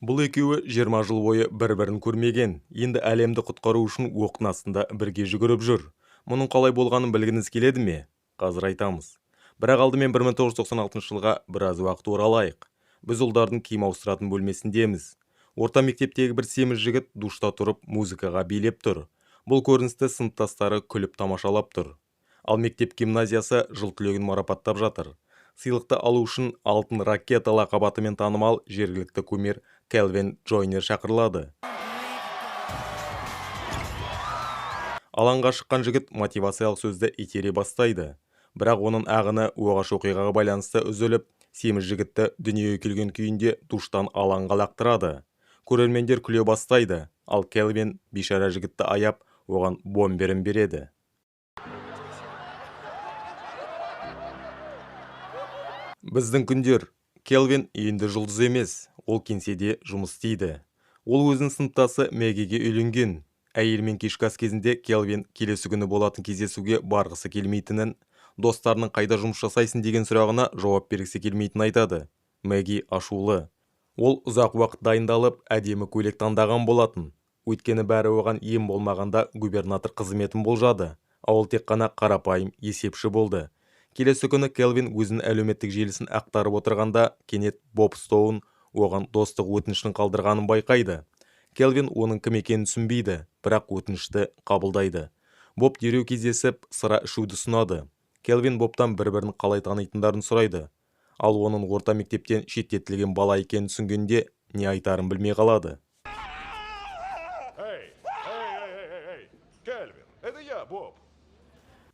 Бұл екеуі 20 жыл бойы бір-бірін көрмеген. Енді әлемді құтқару үшін оқтың астында бірге жүгіріп жүр. Мұның қалай болғанын білгіңіз келеді ме? Қазір айтамыз. Бірақ алдымен 1996 жылға біраз уақыт оралайық. Біз ұлдардың киім ауыстыратын бөлмесіндеміз. Орта мектептегі бір семіз жігіт душта тұрып музыкаға билеп тұр. Бұл көріністі сыныптастары күліп тамашалап тұр. Ал мектеп гимназиясы жыл түлегін марапаттап жатыр. Сыйлықты алу үшін алтын ракета лақап атымен танымал жергілікті кумир Келвин Джойнер шақырылады. Алаңға шыққан жігіт мотивациялық сөзді итере бастайды. Бірақ оның ағыны оғаш оқиғаға байланысты үзіліп, семіз жігітті дүниеге келген күйінде душтан алаңға лақтырады. Көрермендер күле бастайды, ал Келвин бейшара жігітті аяп, оған бомберін береді. Біздің күндер. Келвин енді жұлдыз емес, ол кеңседе жұмыс істейді. Ол өзінің сыныптасы Мэггиге үйленген. Әйелімен кешкі ас кезінде Келвин келесі күні болатын кездесуге барғысы келмейтінін, достарының қайда жұмыс жасайсың деген сұрағына жауап бергісі келмейтінін айтады. Мэгги ашулы. Ол ұзақ уақыт дайындалып, әдемі көйлек таңдаған болатын. Өйткені бәрі оған ең болмағанда губернатор қызметін болжады, ал ол тек қана қарапайым есепші болды. Келесі күні Келвин өзінің әлеуметтік желісін ақтарып отырғанда кенет Боб Стоун оған достық өтінішін қалдырғанын байқайды. Келвин оның кім екенін түсінбейді, бірақ өтінішті қабылдайды. Боб дереу кездесіп, сыра ішуді ұсынады. Келвин Бобтан бір-бірін қалай танитындарын сұрайды. Ал оның орта мектептен шеттетілген бала екенін түсінгенде не айтарын білмей қалады. Эй, эй, эй, эй, эй, Кельвин, это я, Боб.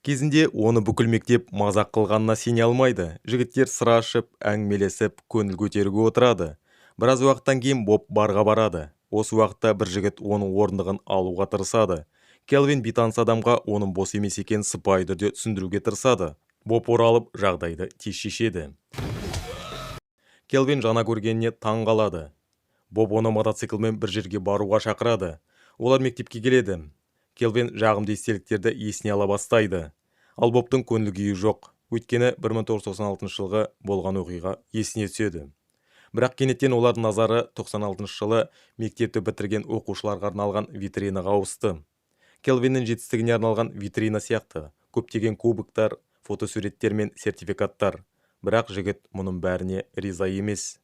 Кезінде оны бүкіл мектеп мазақ қылғанына сене алмайды. Жігіттер сыра ішіп, әңгімелесіп, көңіл көтеруге отырады. Біраз уақыттан кейін Боб барға барады. Осы уақытта бір жігіт оның орындығын алуға тырысады. Келвин бейтаныс адамға оның бос емес екенін сыпайы түрде түсіндіруге тырысады. Боб оралып жағдайды тез шешеді. Келвин жаңа көргеніне таң қалады. Боб оны мотоциклмен бір жерге баруға шақырады. Олар мектепке келеді. Келвин жағымды естеліктерді есіне ала бастайды. Ал Бобтың көңіл күйі жоқ. Өйткені 1996 жылғы болған оқиға есіне түседі. Бірақ кенеттен олардың назары 96 жылы мектепті бітірген оқушыларға арналған витринаға ауысты. Келвиннің жетістігіне арналған витрина сияқты көптеген кубоктар, фотосуреттер мен сертификаттар. Бірақ жігіт мұның бәріне риза емес.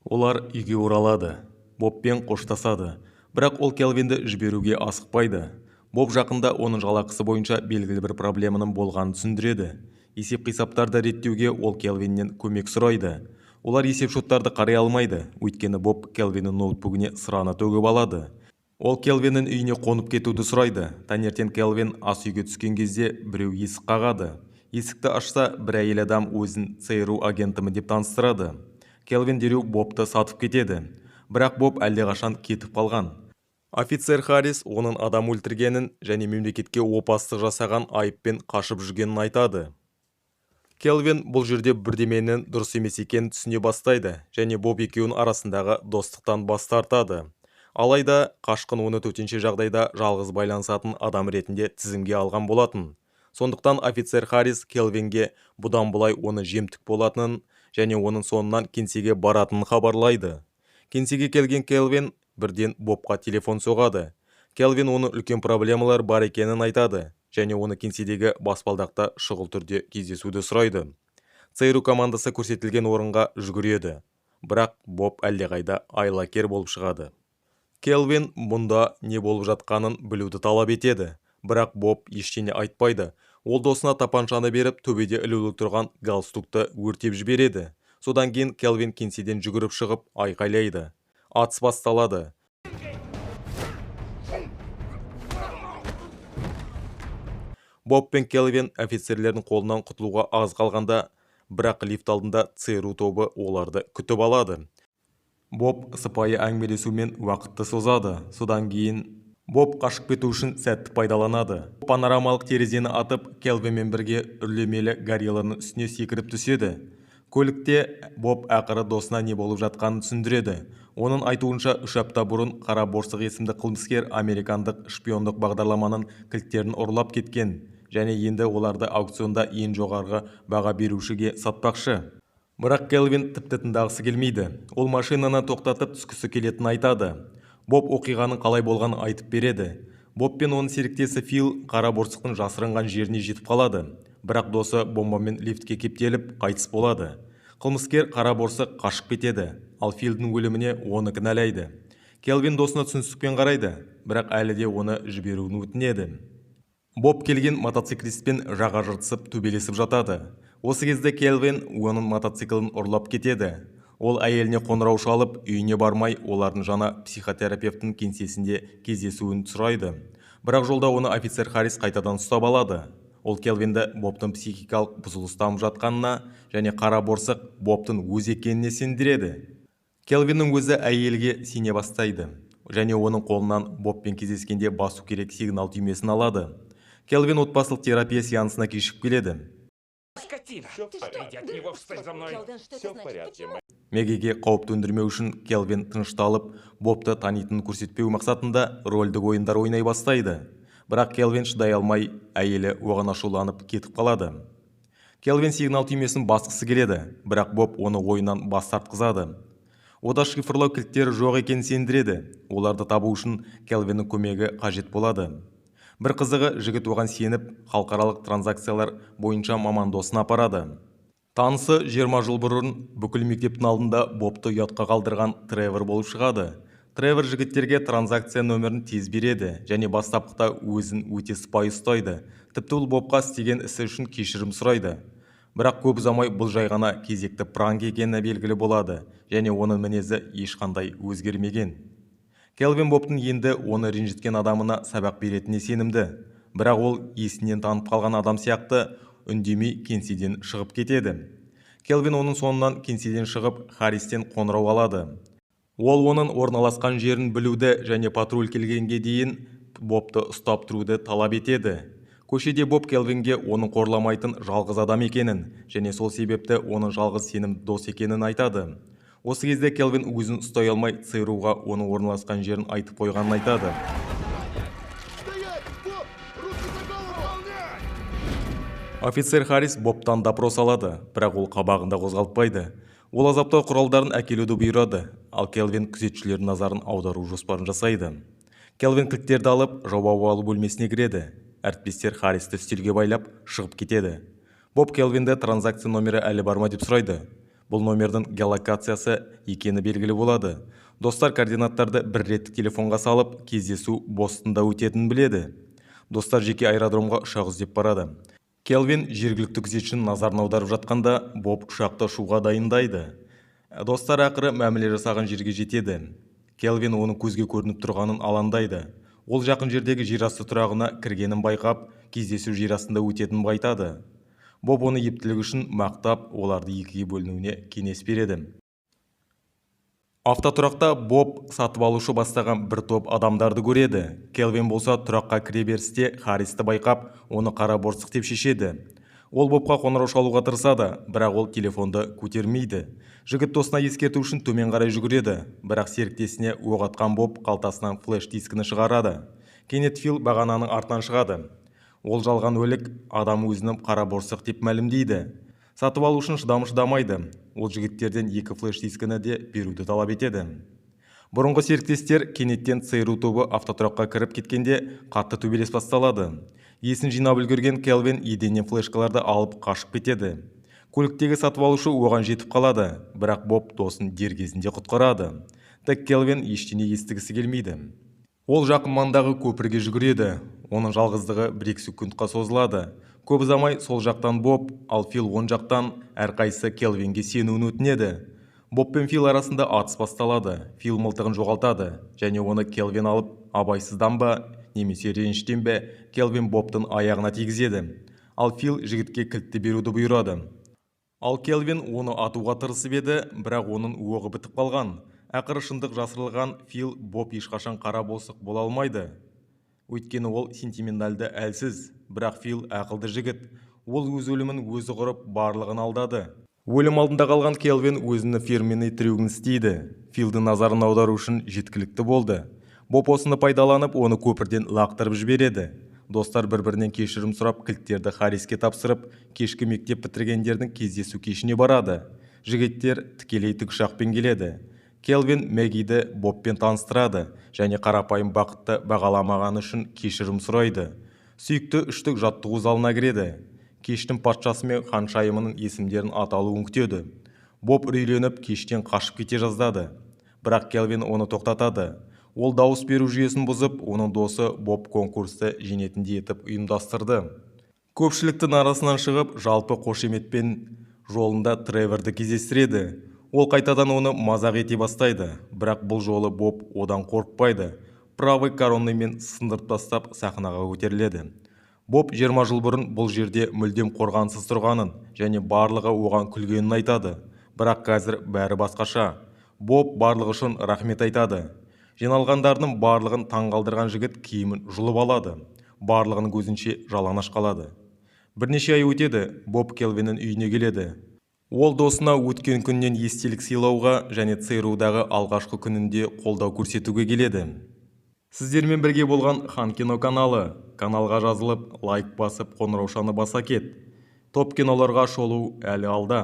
Олар үйге оралады. Бобпен қоштасады. Бірақ ол Келвинді жіберуге асықпайды. Боб жақында оның жалақысы бойынша белгілі бір проблеманың болғанын түсіндіреді. Есеп-қисаптарды реттеуге ол Келвиннен көмек сұрайды. Олар есепшоттарды қарай алмайды, өйткені Боб Келвиннің ноутбугіне сыраны төгіп алады. Ол Келвиннің үйіне қонып кетуді сұрайды. Таңертең Келвин ас үйге түскен кезде біреу есік қағады. Есікті ашса, бір әйел адам өзін ЦРУ агентімін деп таныстырады. Келвин дереу Бобты сатып кетеді. Бірақ Боб әлдеқашан кетіп қалған. Офицер Харрис оның адам өлтіргенін және мемлекетке опасыздық жасаған айыппен қашып жүргенін айтады. Келвин бұл жерде бірдеменің дұрыс емес екенін түсіне бастайды және Боб екеуінің арасындағы достықтан бас тартады. Алайда қашқын оны төтенше жағдайда жалғыз байланысатын адам ретінде тізімге алған болатын. Сондықтан офицер Харрис Келвинге бұдан былай оны жемтік болатынын және оның соңынан кеңсеге баратынын хабарлайды. Кеңсеге келген Келвин бірден Бобқа телефон соғады. Келвин оның үлкен проблемалар бар екенін айтады және оны кеңседегі баспалдақта шұғыл түрде кездесуді сұрайды. ЦРУ командасы көрсетілген орынға жүгіреді, бірақ Боб әлдеқайда айлакер болып шығады. Келвин мұнда не болып жатқанын білуді талап етеді, бірақ Боб ештеңе айтпайды. Ол досына тапаншаны беріп, төбеде ілулі тұрған галстукты өртеп жібереді. Содан кейін Келвин кеңседен жүгіріп шығып айқайлайды. Атыс басталады. Боб пен Келвин офицерлердің қолынан құтылуға аз қалғанда, бірақ лифт алдында ЦРУ тобы оларды күтіп алады. Боб сыпайы әңгімелесумен уақытты созады. Содан кейін Боб қашып кету үшін сәтті пайдаланады. Панорамалық терезені атып, Келвинмен бірге үрлемелі горилланың үстіне секіріп түседі. Көлікте Боб ақыры досына не болып жатқанын түсіндіреді. Оның айтуынша, 3 апта бұрын қара борсық есімді қылмыскер американдық шпиондық бағдарламаның кілттерін ұрлап кеткен және енді оларды аукционда ең жоғарғы баға берушіге сатпақшы. Бірақ Келвин тіпті тыңдағысы келмейді. Ол машинаны тоқтатып түскісі келетінін айтады. Боб оқиғаның қалай болғанын айтып береді. Боб пен оның серіктесі Фил қара борсықтың жасырынған жеріне жетіп қалады. Бірақ досы бомбамен лифтке кептеліп, қайтыс болады. Қылмыскер қара борсық қашып кетеді, ал Филдің өліміне оны кінәлайды. Келвин досына түсіністікпен қарайды, бірақ әлі де оны жіберуін өтінеді. Боб келген мотоциклистпен жаға жыртысып төбелесіп жатады. Осы кезде Келвин оның мотоциклін ұрлап кетеді. Ол әйеліне қоңырау шалып, үйіне бармай, олардың жаңа психотерапевтің кеңсесінде кездесуін сұрайды. Бірақ жолда оны офицер Харрис қайтадан ұстап алады. Ол Келвинді Бобтың психикалық бұзылыс дамып жатқанына және қара борсық Бобтың өзі екеніне сендіреді. Келвиннің өзі әйелге сене бастайды және оның қолынан Бобпен кездескенде басу керек сигнал түймесін алады. Келвин отбасылық терапия сеансына кешігіп келеді. Скотина! Всё в Ты что? Отойди от него, встань за мной! Келвин, что Всё это в значит? порядке, Почему? Мегиге қауіп төндірмеу үшін Келвин тынышталып, Бобты танитынын көрсетпеу мақсатында рольдік ойындар ойнай бастайды. Бірақ Келвин шыдай алмай, әйелі оған ашуланып кетіп қалады. Келвин сигнал түймесін басқысы келеді, бірақ Боб оны ойынан бас тартқызады. Ода шифрлау кілттері жоқ екенін сендіреді. Оларды табу үшін Келвиннің көмегі қажет болады. Бір қызығы, жігіт оған сеніп, халықаралық транзакциялар бойынша маман досына апарады. Танысы 20 жыл бұрын бүкіл мектептің алдында Бобты ұятқа қалдырған Тревор болып шығады. Тревор жігіттерге транзакция нөмірін тез береді және бастапқыда өзін өте сыпайы ұстайды. Тіпті ол Бобқа істеген ісі үшін кешірім сұрайды. Бірақ көп ұзамай бұл жай ғана кезекті пранк екені белгілі болады және оның мінезі ешқандай өзгермеген. Келвин Бобтың енді оны ренжіткен адамына сабақ беретініне сенімді. Бірақ ол есінен танып қалған адам сияқты үндемей кеңседен шығып кетеді. Келвин оның соңынан кеңседен шығып, Харристен қоңырау алады. Ол оның орналасқан жерін білуді және патруль келгенге дейін Бобты ұстап тұруды талап етеді. Көшеде Боб Келвинге оның қорламайтын жалғыз адам екенін және сол себепті оның жалғыз сенімді дос екенін айтады. Осы кезде Келвин өзін ұстай алмай ЦРУ-ға оның орналасқан жерін айтып қойғанын айтады. Стоять! Боб! Руки за голову! Выполнять! Офицер Харрис Бобтан допрос алады, бірақ ол қабағын да қозғалтпайды. Ол азаптау құралдарын әкелуді бұйырады, ал Келвин күзетшілердің назарын аудару жоспарын жасайды. Келвин кілттерді алып, жауап алу бөлмесіне кіреді. Әріптестер Харристі үстелге байлап, шығып кетеді. Боб Келвинді транзакция номері әлі бар ма деп сұрайды. Бұл номердің геолокациясы екені белгілі болады. Достар координаттарды бір реттік телефонға салып, кездесу Бостонда өтетінін біледі. Достар жеке аэродромға ұшақ іздеп барады. Келвин жергілікті күзетшінің назарын аударып жатқанда, Боб ұшақты ұшуға дайындайды. Достар ақыры мәміле жасаған жерге жетеді. Келвин оның көзге көрініп тұрғанын алаңдайды. Ол жақын жердегі жерасты тұрағына кіргенін байқап, кездесу жер астында өтетінін айтады. Боб оны ептілігі үшін мақтап, оларды екіге бөлінуіне кеңес береді. Автотұрақта Боб сатып алушы бастаған бір топ адамдарды көреді. Келвин болса тұраққа кіре берісте Харристі байқап, оны қара борсық деп шешеді. Ол Бобқа қоңырау шалуға тырысады, бірақ ол телефонды көтермейді. Жігіт досына ескерту үшін төмен қарай жүгіреді, бірақ серіктесіне оқ атқан Боб қалтасынан флеш дискіні шығарады. Кенет Фил бағананың артынан шығады. Ол жалған өлік адам өзінің қара борсық деп мәлімдейді. Сатып алушының шыдамы шыдамайды. Ол жігіттерден екі флеш дискіні де беруді талап етеді. Бұрынғы серіктестер кенеттен ЦРУ тобы автотұраққа кіріп кеткенде қатты төбелес басталады. Есін жинап үлгерген Келвин еденнен флешкаларды алып қашып кетеді. Көліктегі сатып алушы оған жетіп қалады, бірақ Боб досын дер кезінде құтқарады. Тек Келвин ештеңе естігісі келмейді. Ол жақын маңдағы көпірге жүгіреді. Оның жалғыздығы 1-2 секундқа созылады. Көп ұзамай сол жақтан Боб, ал Фил оң жақтан әрқайсысы Келвинге сенуін өтінеді. Боб пен Фил арасында атыс басталады. Фил мылтығын жоғалтады және оны Келвин алып, абайсыздан ба, немесе реніштен бе, Келвин Бобтың аяғына тигізеді. Ал Фил жігітке кілтті беруді бұйырады. Ал Келвин оны атуға тырысып еді, бірақ оның оғы бітіп қалған. Ақыры шындық жасырылған Фил Боб ешқашан қара борсық бола алмайды. Өйткені ол сентиментальді әлсіз, бірақ Фил ақылды жігіт. Ол өз өлімін өзі құрып, барлығын алдады. Өлім алдында қалған Келвин өзінің фирменный трюгін істейді. Филдің назарын аудару үшін жеткілікті болды. Боб осыны пайдаланып, оны көпірден лақтырып жібереді. Достар бір-бірінен кешірім сұрап, кілттерді Харриске тапсырып, кешкі мектеп бітіргендердің кездесу кешіне барады. Жігіттер тікелей тікұшақпен келеді. Келвин Мэггиді Бобпен таныстырады және қарапайым бақытты бағаламағаны үшін кешірім сұрайды. Сүйікті үштік жаттығу залына кіреді. Кештің патшасы мен ханшайымының есімдерін аталуын күтеді. Боб үрейленіп, кештен қашып кете жаздады. Бірақ Келвин оны тоқтатады. Ол дауыс беру жүйесін бұзып, оның досы Боб конкурсты жеңетіндей етіп ұйымдастырды. Көпшіліктің арасынан шығып, жалпы қошеметпен жолында Треворды кездестіреді. Ол қайтадан оны мазақ ете бастайды, бірақ бұл жолы Боб одан қорықпайды. Правый коронныймен сындырып тастап, сахнаға көтеріледі. Боб 20 жыл бұрын бұл жерде мүлдем қорғансыз тұрғанын және барлығы оған күлгенін айтады. Бірақ қазір бәрі басқаша. Боб барлығы үшін рахмет айтады. Жиналғандардың барлығын таңғалдырған жігіт киімін жұлып алады. Барлығының көзінше жалаңаш қалады. Бірнеше ай өтеді, Боб Келвиннің үйіне келеді. Ол досына өткен күннен естелік сыйлауға және ЦРУ-дағы алғашқы күнінде қолдау көрсетуге келеді. Сіздермен бірге болған Хан Кино каналы. Каналға жазылып, лайк басып, қоңыраушаны баса кет. Топ киноларға шолу әлі алда.